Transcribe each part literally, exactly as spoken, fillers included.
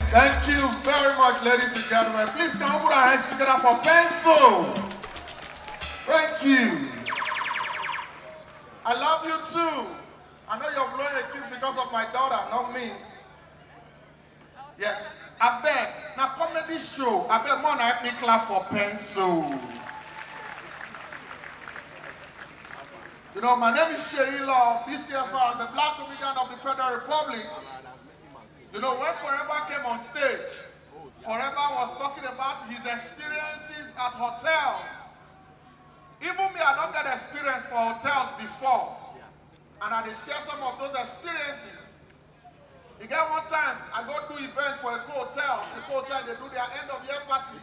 Thank you very much, ladies and gentlemen. Please, can we put our hands together for Pencil? Thank you. I love you too. I know you're blowing a kiss because of my daughter, not me. Yes. I beg. Now, comedy show. I beg, more help me clap for Pencil. You know, my name is Sheyi Law, B C F R, the Black Comedian of the Federal Republic. You know, when Forever came on stage, Forever was talking about his experiences at hotels. Even me, I don't get experience for hotels before. And I dey share some of those experiences. E get one time, I go do event for Eko Hotel. Eko Hotel, they do their end of year party.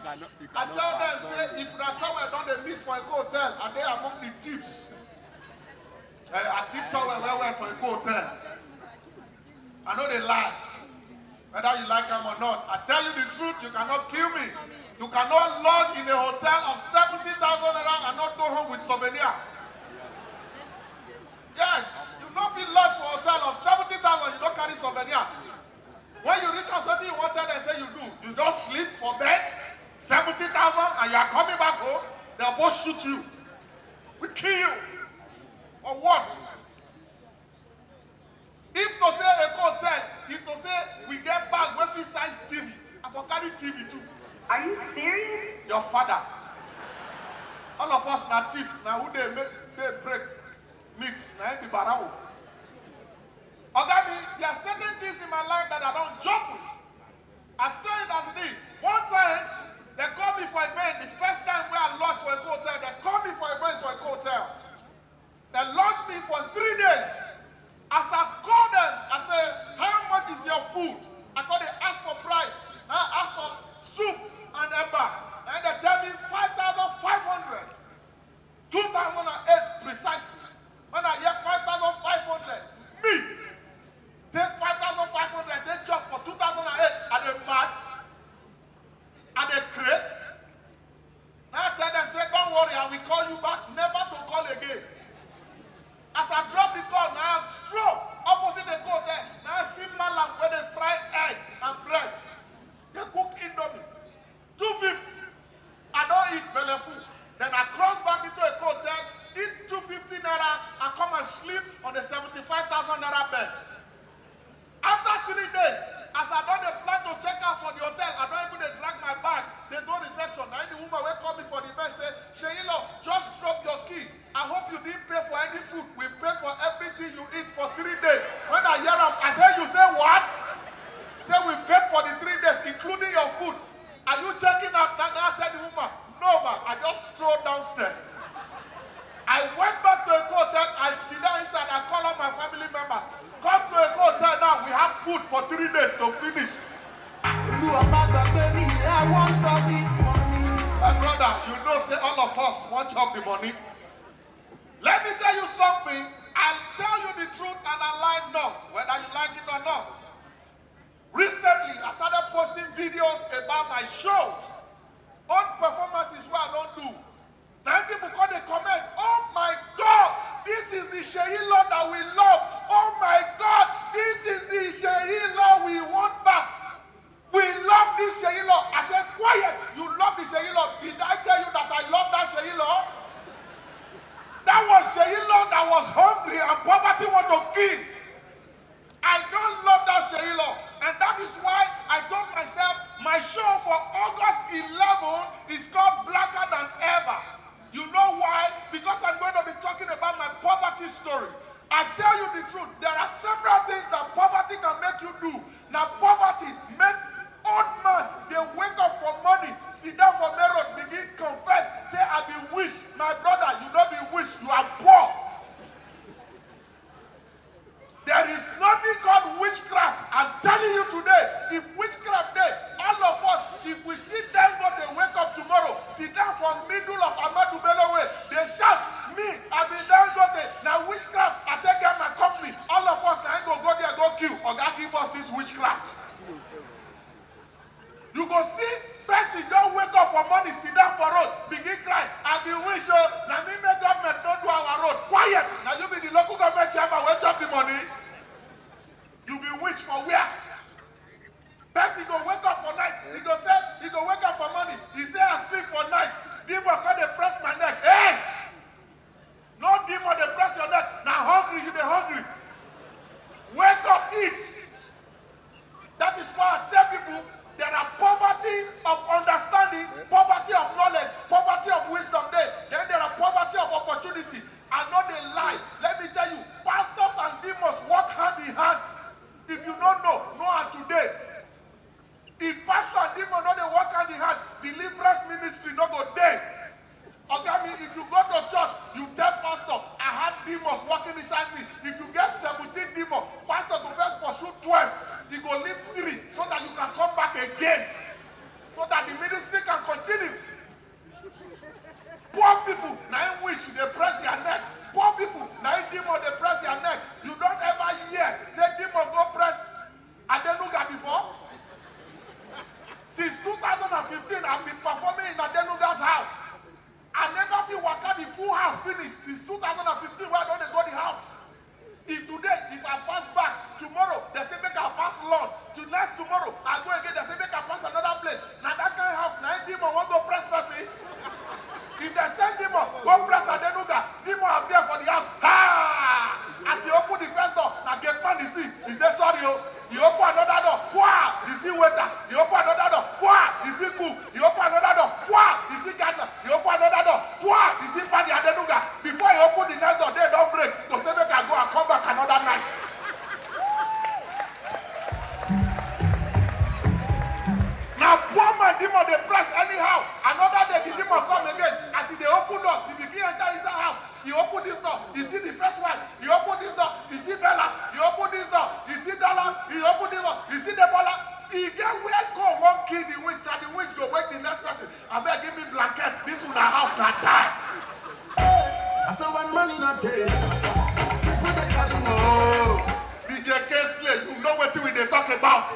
I tell them, say, if that towel don dey miss for Eko Hotel, I dey among the thieves. Eh, I thief towel well well for Eko Hotel. I no dey lie. Whether you like am or not, I tell you the truth, you cannot kill me. You cannot lodge in a hotel of seventy thousand naira and not go home with souvenir. Yes, you no fit lodge for hotel of seventy thousand, you no carry souvenir. When you reach house, wetin you wan tell dem say you do? You just sleep for bed, seventy thousand, and you are coming back home, dem go shoot you. We kill you. For what? If to say Eko Hotel, if to say we get bag wey fit size T V, I for carry T V too. Are you serious? Your father. All of us na thief, na who dey make, dey break meat, na him be barawo. Oga mi, there are certain things in my life that I don't joke with. I say it as it is. One time, they call me for event. The first time wey I lodge for Eko Hotel, they call me for event for Eko Hotel. They locked me for three days. As I call them, I say, "How much is your food?" I go dey ask for price. Now I ask for soup and eba. And they tell me five thousand five hundred. Two thousand and eight precisely. When I hear five thousand five hundred, me, take five thousand five hundred, take chop for two thousand and eight. I dey mad. I dey craze. Now I tell them, say, "Don't worry, I will call you back, never to call again." As I drop the call, now I stroll opposite the call there. Now I see Malam where they fry egg and bread. They cook Indomie. Two fifty. I don't eat belle full. Then I cross back into a hotel, eat two fifty naira, and come and sleep on a seventy-five thousand naira bed. After three days, as I don dey plan to check out for the hotel, I don even dey drag my bag, dey go reception. Na the woman wey call me for the event say, "Sheyi Law, just drop your key. I hope you didn't pay for any food. We paid for everything you eat for three days." When I hear am, I say, "You say what?" Say, "We paid for the three days, including your food. Are you checking out?" Now, now I tell the woman, "No, ma, I just strolled downstairs." I went back to a hotel, I sit down inside, I call all my family members. "Come to a hotel now, we have food for three days to finish." Olúwa má gbàgbé mi, I want all this money. My brother, you know say all of us want chop the money. Let me tell you something. I tell you the truth and I lie not, whether you like it or not. Recently, I started posting videos about my shows, own performances wey I don do. Na im people come dey comment, "Oh my God, this is the Sheyi Law that we love. Oh my God, this is the Sheyi Law we want back. We love this Sheyi Law." I said, "Quiet, you love the Sheyi Law. Did I tell you that I love that Sheyi Law? That was Sheyi Law that was hungry and poverty want to kill. I don't love that Sheyi Law." And that is why I told myself my show for August eleven is called Blacker Than Ever. You know why? Because I'm going to be talking about my poverty story. I tell you the truth, there are several things that poverty can make you do. Now poverty make old man dey wake up for morning, sit down for main road, begin confess, say, "I be wish." My brother, you no be wish, you are poor. There is nothing called witchcraft. I'm telling you today, if witchcraft dey, all of us, if we see Dangote wake up tomorrow, sit down for middle of Ahmadu Bello Way, dey shout, "Me, I be Dangote, na witchcraft, I take get my company." All of us, na him go go there, go kill. Oga, give us this witchcraft. You go see person don wake up for morning, sit down for road, begin cry, "I be wish o, na me make government no do our road." Quiet, na you be the local government chairman wey chop the money. You be wish for where? Person go wake was working inside me. If you get seventeen demon, pastor go first pursue twelve. He go leave three so that you can come back again, so that the ministry can continue. Poor people, na im witch dey press their neck. Poor people, na im demon dey press their neck. You don ever hear say demon go press Adenuga before? Since two thousand and fifteen, I've been performing in Adenuga's house. I never fit waka the full house finish since two thousand and fifteen wey I don dey go the house. If today, if I pass back, tomorrow, they say make I pass lawn. To next tomorrow, I go again, they say make I pass another place. Na that kind house, na im demon wan go press person. If they send demon, go press Adenuga, demon appear for the house. Ha! As he open the first door, na gate man he see. He say, "Sorry o." He open another door. Wah! He see waiter. He open another door. Wah! He see cook. He open another door. Wah! He see gardener. He open another door. Wah! He see Paddy Adenuga. Before he open the next door, day don break. Go say make I go and come back another night. Na poor man demon dey press anyhow. Another day the demon come again. As he dey open door, he begin enter inside house. He open this door, he see the first wife. He open this door, he see Bella. He open this door, he see Dollar. He open this door, he see the Bola. He get where God wan kill the witch. Na the witch go wake the next person. Abeg, give me blanket. This una house na die. I say when money not there, people they call you no. B J K slave, you know wetin we dey talk about.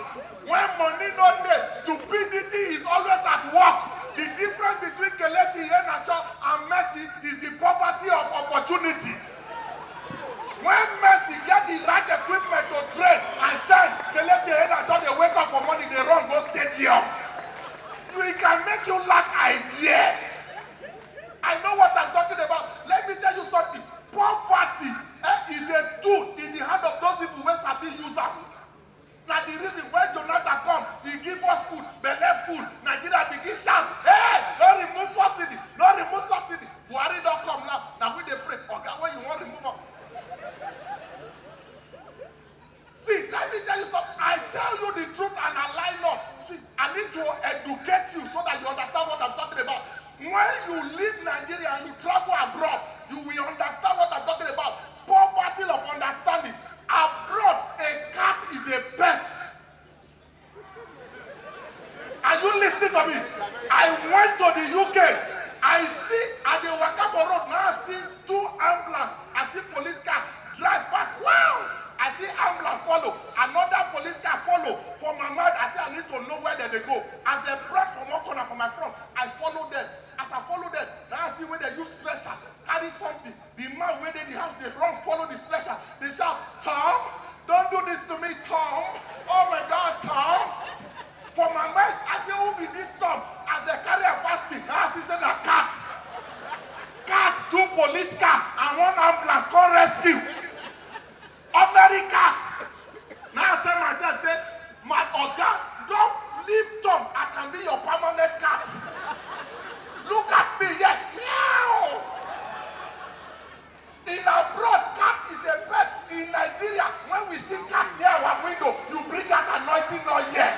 When money no dey, stupidity is always at work. The difference between Kelechi Iheanacho and Messi is the poverty of opportunity. When Messi get the right equipment to train and shine, Kelechi Iheanacho dey wake up for morning, dey run go stadium. You, it can make you lack idea. I know what I'm talking about. Let me tell you something. Poverty, eh, is a tool in the hand of those people wey sabi use am. Na the reason when Jonathan come, he give us food, belle full. Nigeria begin shout, "Hey, no remove subsidy, no remove subsidy." Buhari don come now. Na we dey pray, "Oga, when you wan remove am?" See, let me tell you something. I tell you the truth and I lie not. See, I need to educate you so that you understand what I'm talking about. When you leave Nigeria and you travel abroad, you will understand what I'm talking about. Poverty of understanding. Abroad, a cat is a pet. Are you listening to me? I went to the U K. I see, I dey waka for road now. I see two ambulance. I see police car drive past. Wow! I see ambulance follow. Another police car follow. For my mind, I say I need to know where dem dey go. As dem brought from one corner for my front, I follow them. As I follow them, now I see where dem use stretcher carry something. The man wey dey the house dey run follow the stretcher, dey shout, "Tom, don't do this to me, Tom. Oh my God, Tom." For my mind, I say, "Who be this Tom?" As dem carry am pass me, now I see say na cat. Cat, two police car, and one ambulance come rescue. Ordinary cat. Now I tell myself say, "My oga, don't leave Tom. I can be your permanent cat. Look at me here." Meow. In abroad, cat is a pet. In Nigeria, when we see cat near our window, you bring out anointing oil here.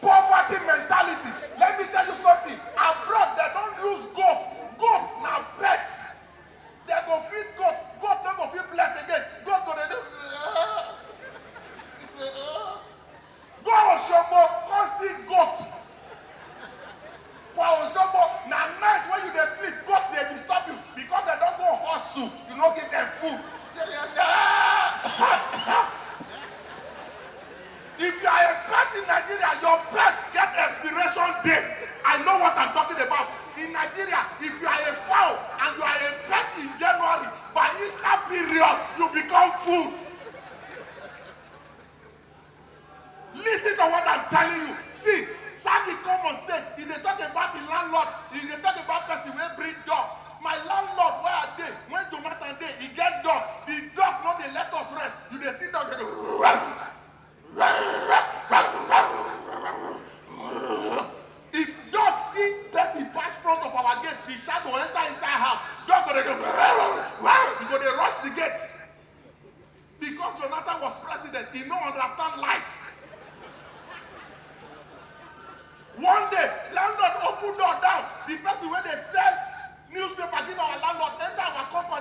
Poverty mentality. Let me tell you something. Abroad, dem don use goat. Goat na pet. Dem go feed goat. Goat no go fit plenty again. Goat go dey do. Go Osogbo, come see goat. For Osogbo, na night when you dey sleep, goat dey disturb you because dem don go hustle. You no give dem food. If you are a pet in Nigeria, your pet get expiration date. I know what I'm talking about. In Nigeria, if you are a fowl and you are a pet in January, by Easter period, you become food. Listen to what I'm telling you. See, Sandy come on stage. He dey talk about the landlord. He dey talk about person wey bring dog. My landlord, where I dey, when Jonathan dey, he get dog. The dog no dey let us rest. You dey see dog dey go. If dog see person pass front of our gate, the shadow enter inside house. Dog go dey go. He go dey rush the gate. Because Jonathan was president, he no understand life. One day, landlord open door down. The person wey dey sell newspaper give our landlord enter our compound.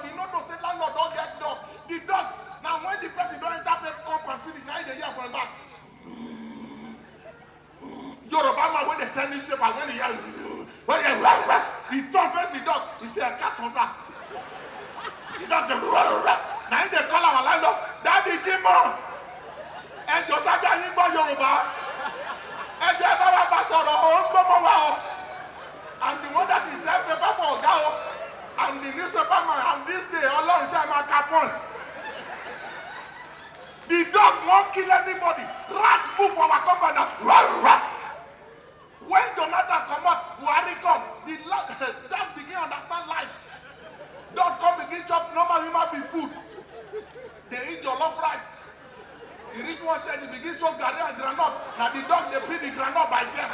Na him dey call our landlord, "Daddy Jimoh, ẹ jọ̀ọ́, ṣáájú yín gbọ́ Yorùbá, ẹ jẹ́ bá wa bá sọ̀rọ̀ o, ó ń gbọ́mọ wa o." I'm the one that is self paper for Oga o. I'm the newspaper man, and this day, Ọlọ́run ṣe máa ka Punch. The dog won't kill anybody. Rat move for our compound now. When Jonathan comot, Buhari come, the la- dog begin understand life. Dog come begin chop normal human being food. Dey eat jollof rice. E reach one stage, e begin soak garri and groundnut. Na the dog dey peel the groundnut by self.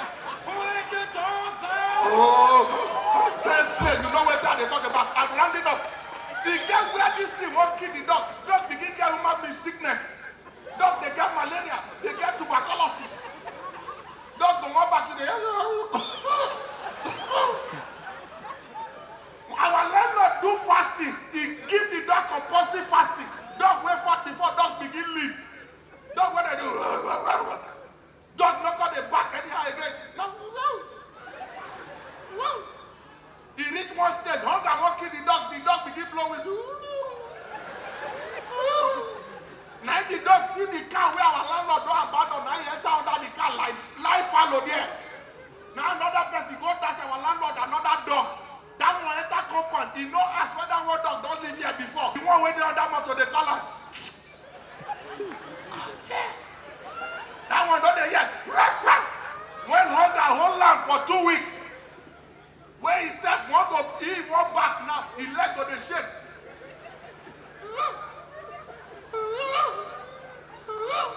Oh, first slave, you know wetin I dey talk about. I'm rounding up. E get where this thing wan kill the dog. Dog begin get human being sickness. Dog dey get malaria, dey get tuberculosis. Dog go wan back, e dey. Our landlord do fasting. He give the dog compulsory fasting. Dog wey fat before, dog begin lean. Dog wey dey do. Dog no come dey bark anyhow again. No. E reach one stage, hunger wan kill the dog. The dog begin blow whistle. Na the dog see the cow wey our landlord don abandon. Na he enter under the cow, lie, lie fallow there. Na another person go dash our landlord another dog. That one enter compound. E no ask whether one dog don live here before. The one wey dey under motor dey call am. That one don dey hear. When hunger hold am for two weeks, wey e sef wan go, e wan back now, e leg go dey shake.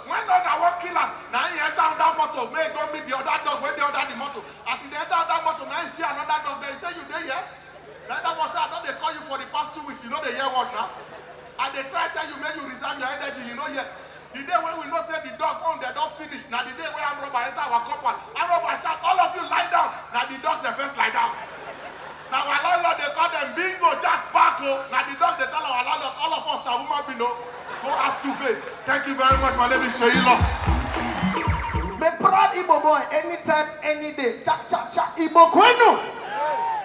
When hunger wan kill am, na him enter under motor, make e go meet the other dog wey dey under the motor. As e dey enter under motor, na him see another dog there. E say, "You dey here?" Na that one say, "I don dey call you for the past two weeks, you no dey hear word now. I dey try tell you make you reserve your energy, you no hear." The day wey we know say the dog own dem don finish, na the day wey armed robber enter our compound. Armed robber shout, "All of you lie down." Na the dogs dey first lie down. Na our landlord dey call dem bingo, jack back o. Na the dog dey tell our landlord, "All of us na human being o. Go ask Two Face." Thank you very much. My name is Seyi Law. Be proud Igbo boy anytime, any day. Cha, cha, cha, Igbo kwenu.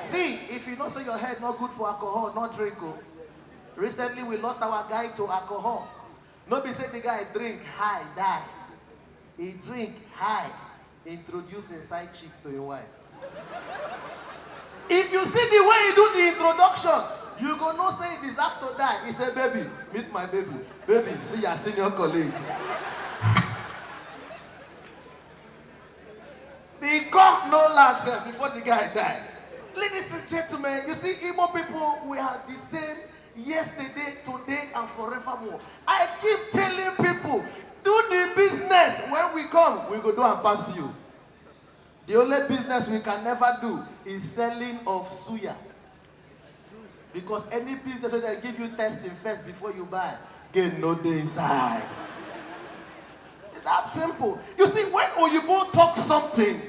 See, if you know say your head not good for alcohol, not drink o. Recently, we lost our guy to alcohol. No be say the guy drink high, die. He drink high, introduce him side chick to him wife. If you see the way he do the introduction, you go know say he deserve to die. He say, "Baby, meet my baby. Baby, see your senior colleague." The cock no land sef before the guy die. Ladies and gentlemen, you see, Igbo people, we are the same yesterday, today, and forevermore. I keep telling people, do the business. When we come, we go do and pass you. The only business we can never do is selling of suya. Because any business wey dem give you testing first before you buy, gain no dey inside. It's that simple. You see, when Oyibo talk something,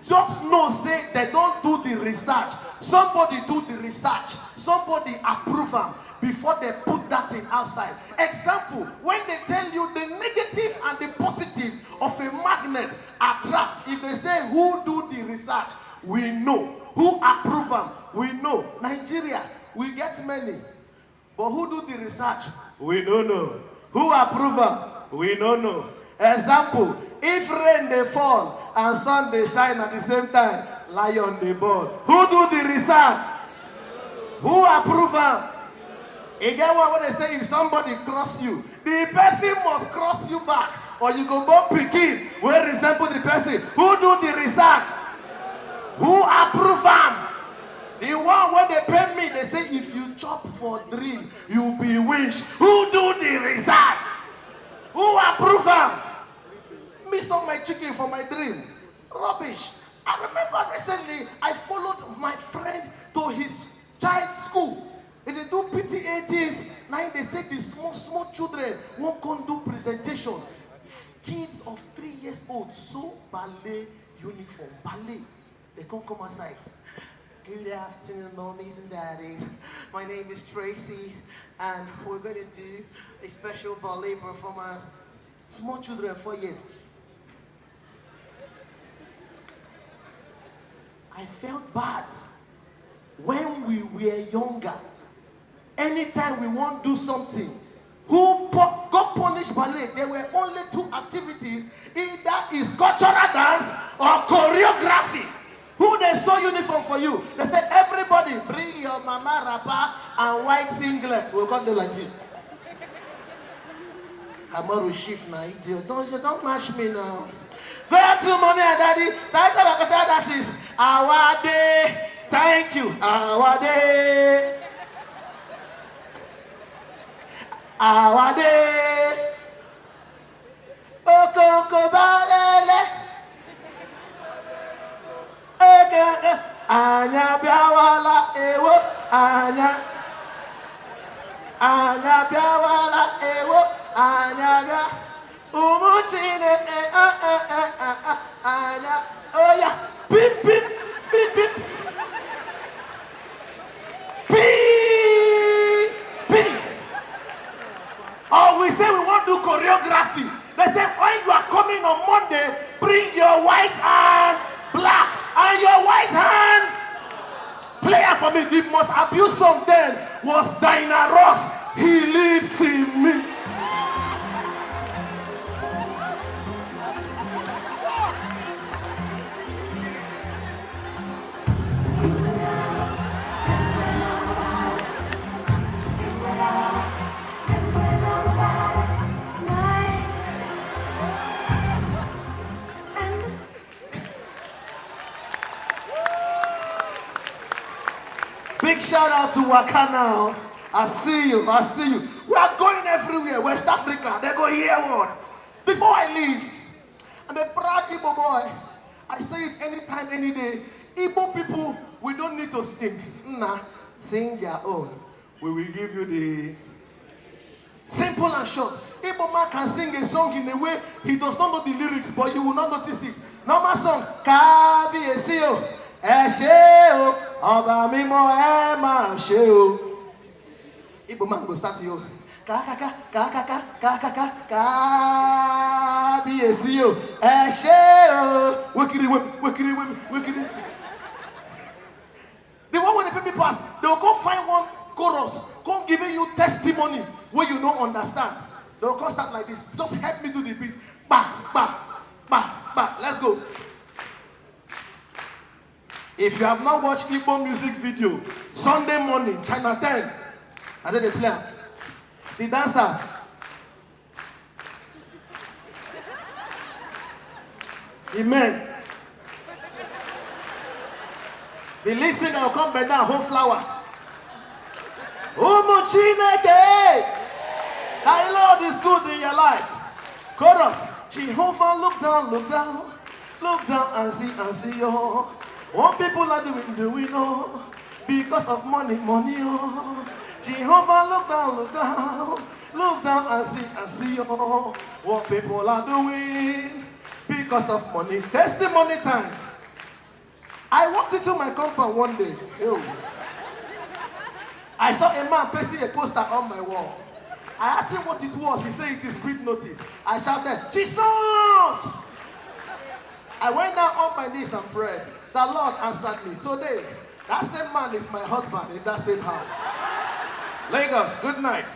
just know say dem don do the research. Somebody do the research. Somebody approve am before dem put that thing outside. Example, when dem tell you the negative and the positive of a magnet attract, if dem say, "Who do the research?" We know. Who approve am? We know. Nigeria, we get many. But who do the research? We no know. Who approve am? We no know. Example, if rain dey fall and sun dey shine at the same time, lion dey born. Who do the research? Who approve am? E get one wey dey say, if somebody cross you, the person must cross you back, or you go born pikin wey resemble the person. Who do the research? Who approve am? The one wey dey pain me, dey say, if you chop for dream, you be witch. Who do the research? Who approve am? Me saw my chicken for my dream. Rubbish. I remember recently, I followed my friend to his child school. Dem dey do P T A things. Na im dey say the small, small children wan come do presentation. Kids of three years old, so ballet uniform, ballet. Dem come come outside. "Good afternoon, mommies and daddies. My name is Tracy, and we're going to do a special ballet performance." Small children, four years. I felt bad. When we were younger, Anytime we wan do something, who pu- go punish ballet? There were only two activities, either is cultural dance or choreography. Who dey sew uniform for you? Dey say, "Everybody, bring your mama wrapper and white singlet." We come do like this. Kamaru shift na idiot. Don't, you don't match me now. Go to mommy and daddy. Thank you, Bakata. That is our day. Thank you. Our day. Our day. Okonko balele. Okonko. Anya biawala ewo. Anya. Anya biawala ewo. Anya bia. Umu Chineke, eh, eh, eh, eh, eh, anya. Oh yeah. Pip, pip, pip, pip. Pip, pip. Or we say we wan do choreography. They say, "When you are coming on Monday, bring your white and black and your white hand." Play am for me. The most abused song then was Diana Ross, "He Lives in Me." Big shout out to Waka Now. I see you, I see you. We are going everywhere. West Africa, they go hear word. Before I leave, I'm a proud Igbo boy. I say it anytime, any day. Igbo people, we don't need to sing. Nah, sing your own. We will give you the simple and short. Igbo man can sing a song in a way he does not know the lyrics, but you will not notice it. Normal song, "Kábíyèsí o, ẹ ṣé o, ọba mímọ́ ẹ máa ṣé o." Igbo man go start yo. Ka ka ka ka ka ka ka ka ka kábíyèsí o, ẹ ṣé o. Wekiri wem, wekiri wem, wekiri. The one wey dey pay me pass, they will go find one chorus, come giving you testimony wey you no understand. They will come start like this. Just help me do the beat. Ba, ba, ba, ba. Let's go. If you have not watched Igbo music video, Sunday morning, China ten, I dey dey play am. The dancers. Amen. The lead singer will come bend down, hold flower. Ụmụ Chineke, thy Lord is good in your life. Chorus. Jehovah, look down, look down, look down and see, and see your, what people are doing, doing, oh, because of money, money, oh. Jehovah, look down, look down, look down and see, and see your, what people are doing because of money. Testimony time. I walked into my compound one day. Yo. I saw a man pasting a poster on my wall. I asked him what it was. He said, "It is quit notice." I shouted, "Jesus!" I went down on my knees and prayed. The Lord answered me. Today, that same man is my husband in that same house. Lagos, good night.